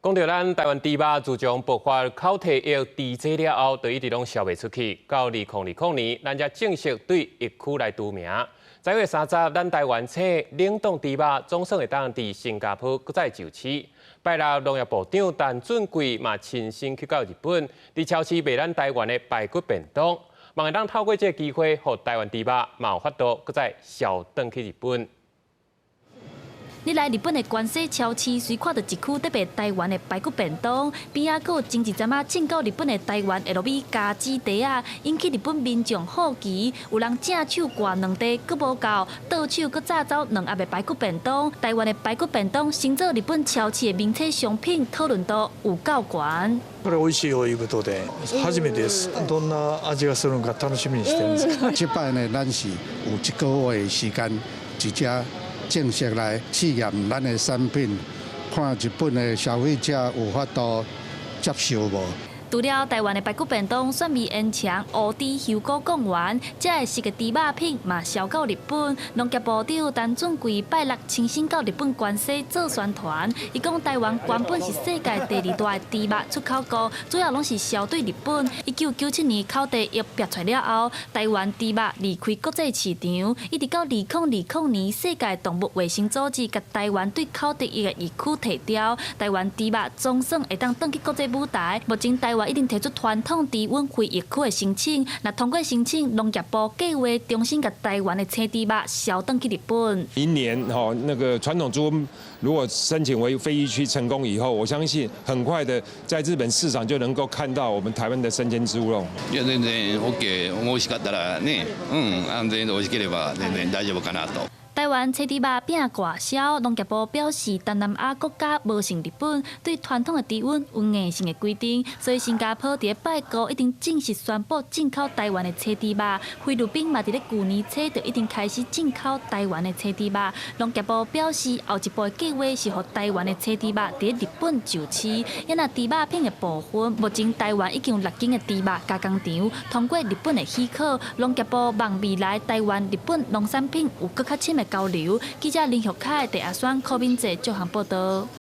講著咱台灣豬肉，自從爆發口蹄疫豬災了後，就一直攏銷袂出去。到2020年，咱才正式對疫區來除名。10月30，咱台灣產冷凍豬肉總算會當佇新加坡閣再上市。拜六，農業部長陳俊貴嘛親身去到日本，佇超市賣咱台灣的排骨便當，望會當透過這个機會，予台灣豬肉嘛有法度閣再銷轉去日本。你來日本的關西超市，隨看著一區咧賣台灣的排骨便當，邊仔閣有前一陣仔進口日本的台灣薏米加子袋仔，引起日本民眾好奇。有人正手掛兩塊，閣無夠，倒手閣紮走兩盒的排骨便當。台灣的排骨便當成做日本超市的名冊商品，討論度有夠懸。これ美味しいよいうことで、初めてです。どんな味がするのか楽しみにしてるんです。這擺呢，咱是有一個月的時間，直接正式來試驗咱的產品，看日本的消費者有法度接受無。除了台灣的排骨便當選味延長烏豬香菇貢丸，這个是個豬肉品嘛銷到日本。農業部長陳俊貴拜六親身到日本關西做宣傳，伊講台灣原本是世界第二大的豬肉出口國，主要攏是銷對日本。1997年口蹄疫爆出了後，台灣豬肉離開國際市場，一直到2020年世界動物衛生組織共台灣對口蹄疫的疫區撤銷，台灣豬肉總算會當轉去國際舞台。目前台灣已經提出傳統豬瘟非疫區的申請，若通過申請，農業部計劃重新共台灣的青豬肉銷轉去日本。明年吼，那個傳統豬瘟如果申請為非疫區成功以後，我相信很快的在日本市場就能夠看到我們台灣的生鮮豬肉。いや全然 OK、美味しかったらね、うん、安全で美味しければ全然大丈夫かなと。台灣青豬肉餅外銷，農業部表示，東南亞國家無像日本，對傳統的豬瘟有硬性的規定，所以新加坡佇咧拜五已經正式宣布進口台灣的青豬肉，菲律賓嘛佇咧舊年初就已經開始進口台灣的青豬肉。農業部表示，後一步的計劃是予台灣的青豬肉佇咧日本上市。啊若豬肉品的部分，目前台灣已經有六間的豬肉加工廠通過日本的許可。農業部望未來台灣、日本農產品有閣較深的交流。記者林玉凱、鄭阿雙、柯敏哲綜合報道。